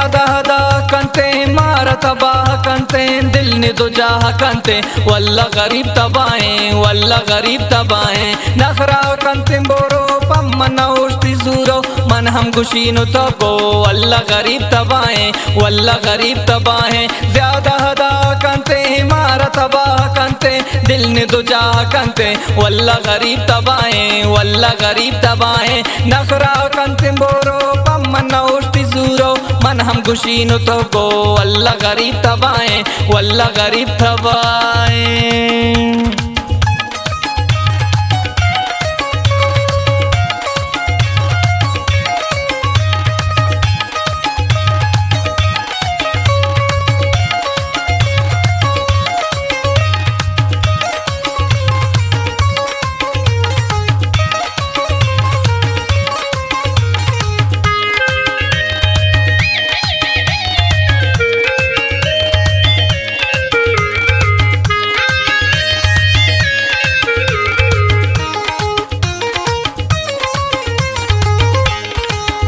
زیادہ ادا کنتے، مارا تباہ کنتے، دل نے دو جاہ کنتے، واللہ غریب تباہیں، واللہ غریب تباہیں۔ نخرا کنتے برو، پم من اوشتی زورو، من ہم گشین تو کو، واللہ غریب تباہیں، واللہ غریب تباہیں۔ زیادہ ادا کنتے، مارا تباہ کنتے، دل نے دو جاہ کنتے، واللہ غریب تباہیں، واللہ غریب تباہیں۔ نخرا کنتے برو، پم من اوشتی زورو، من ہم گشین تو کو، واللہ غریب تباہیں، واللہ غریب تباہیں۔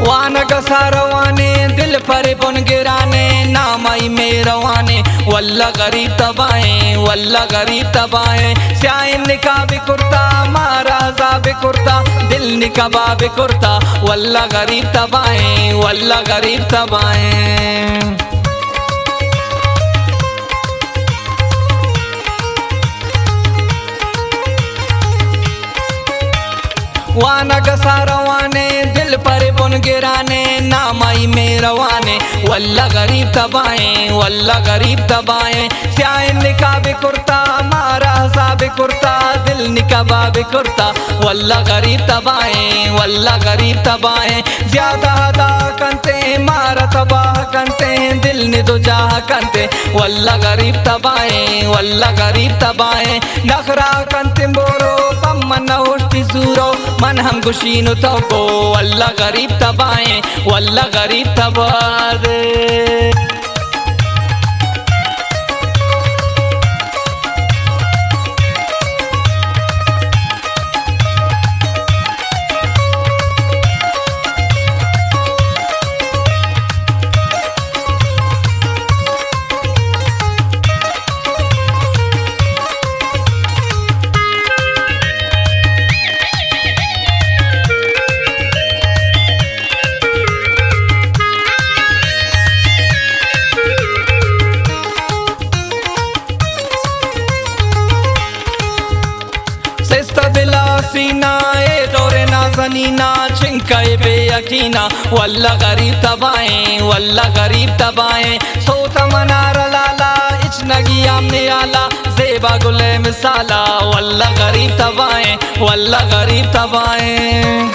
وانگ ساروانے، دل پر بن گرانے، نام ای مہروانے، واللہ غریب تباہیں، واللہ غریب تباہیں۔ سیاہیں نکاح بکرتا، مارا عذاب کرتا، دل نکباب کرتا، واللہ غریب تباہیں، واللہ غریب تباہیں۔ وانگ ساروانے، دل پر بن گرانے، نام ای مہروانے، واللہ غریب تباہیں، واللہ غریب تباہیں۔ سیاہیں نکاح بکرتا، مارا عذاب کرتا، دل نکباب کرتا، واللہ غریب تباہیں، واللہ غریب تباہیں۔ زیادہ ادا کنتے، مارا تباہ کنتے، دل نے دو جاہ کنتے، واللہ غریب تباہیں، واللہ غریب تباہیں۔ نخرا کنتے برو، پم من اوشتی زورو، من ہم گشین تو کو، واللہ غریب تباہیں، واللہ غریب تباہیں۔ سستہ دلا سینہ، اے دور نازنینا، چنکے بے یقینا، واللہ غریب تباہیں، واللہ غریب تباہیں۔ سوت منار لالا، اچ نگی آم نیالا، زیبا گل مثالا، واللہ غریب تباہیں، واللہ غریب تباہیں۔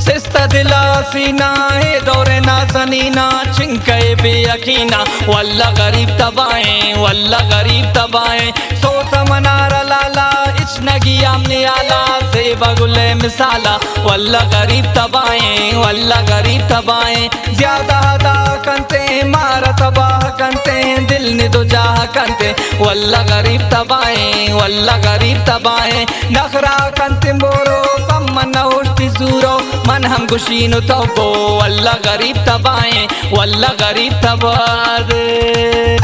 سستہ دلا سینہ، اے دور نازنینا، چنکے بے یقینا، واللہ غریب تباہیں، واللہ غریب تباہیں۔ سوت منار لالا، اچ نگی آم نیالا، زیبا گل مثالا، واللہ غریب تباہیں، واللہ غریب تباہیں۔ زیادہ ادا کنتے، مارا تباہ کنتے، دل نے دو جاہ کنتے، واللہ غریب تباہیں، واللہ غریب تباہیں۔ نخرا کنتے برو، پم من اوشتی زورو، من ہم گشین تو کو، واللہ غریب تباہیں، واللہ غریب تباہیں۔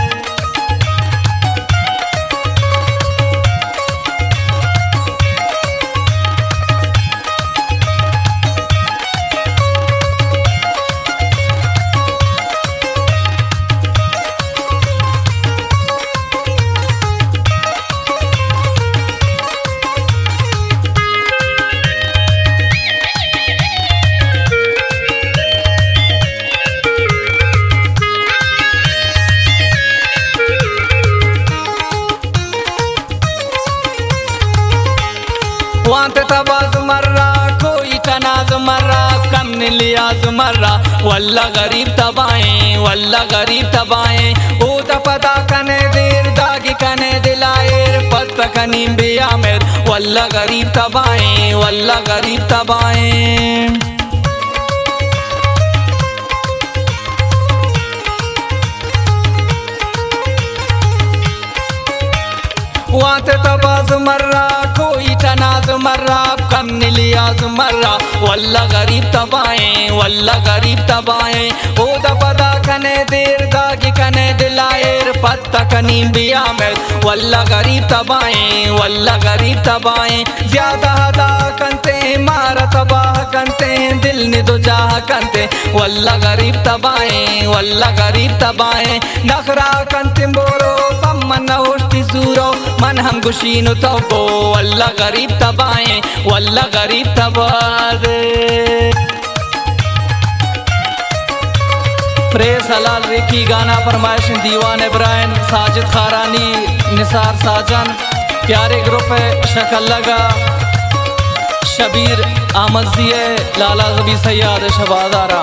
وانت تباز مرا، کوئی تناز مرا، کم نلیاز مرا، واللہ غریب تباہیں، واللہ غریب تباہیں۔ او تپدا کنے دیر، داگی کنے دلائر، پت کنیم بیا میر، واللہ غریب تباہیں، واللہ غریب تباہیں۔ وانت تباز مرا، کوئی تن نیاز مرا، واللہ غریب تباہیں، واللہ غریب تباہیں۔ اودا پدا کنے دیر داگی کنے دل ءَ ایر، پت تکنیم بیا مت، واللہ غریب تباہیں، واللہ غریب تباہیں۔ زیادہ ادا کنتے مارا تباہ کنتے، دل نی دو جاہ کنتے، واللہ غریب تباہیں، واللہ غریب تباہیں۔ نخرا کنتے بورو پمن نہ اوشتی زورو، من ہم گشین و تو بو، واللہ غریب تباہیں، واللہ غریب تباہ دے۔ پریس حلال ریکی گانا فرمائش دیوان ابراہیم، ساجد خارانی، نثار ساجن، پیارے گروپ شکلگا، شبیر احمد زی، لالا زبی سیاد شبادارا۔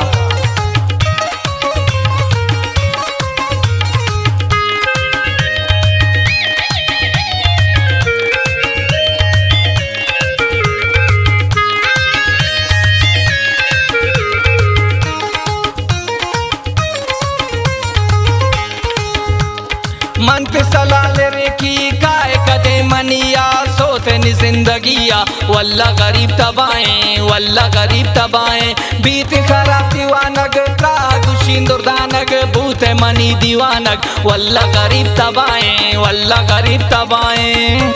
من تے سلال ریکی کائے کدے منی آ، سوتے نی زندگی آ، واللہ غریب تباہیں، واللہ غریب تباہیں۔ بیت خراب دیوانگ ترا گشین دردانگ، بوتے منی دیوانگ، واللہ غریب تباہیں، واللہ غریب تباہیں۔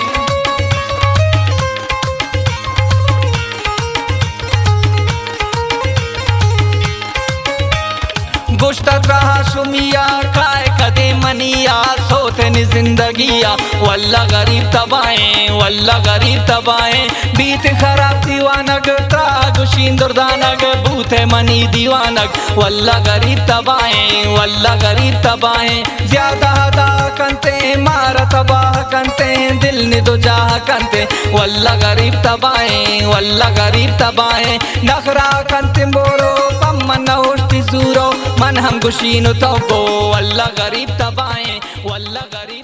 گوشت ات رہا شمیا کائے کدے منی آ، سوتے نی زندگی آ، واللہ غریب تباہیں، واللہ غریب تباہیں۔ بیت خراب دیوانگ ترا گشین دردانگ، بوتے منی دیوانگ، واللہ غریب تباہیں، واللہ غریب تباہیں۔ زیادہ ادا کنتے مارا تباہ کنتے، دل نی دو جاہ کنتے، واللہ غریب تباہیں، واللہ غریب تباہیں۔ نخرا کنتے بورو پمن نہ اوشتی زورو، من ہم گشین و تو بو، واللہ غریب تباہیں، واللہ غریب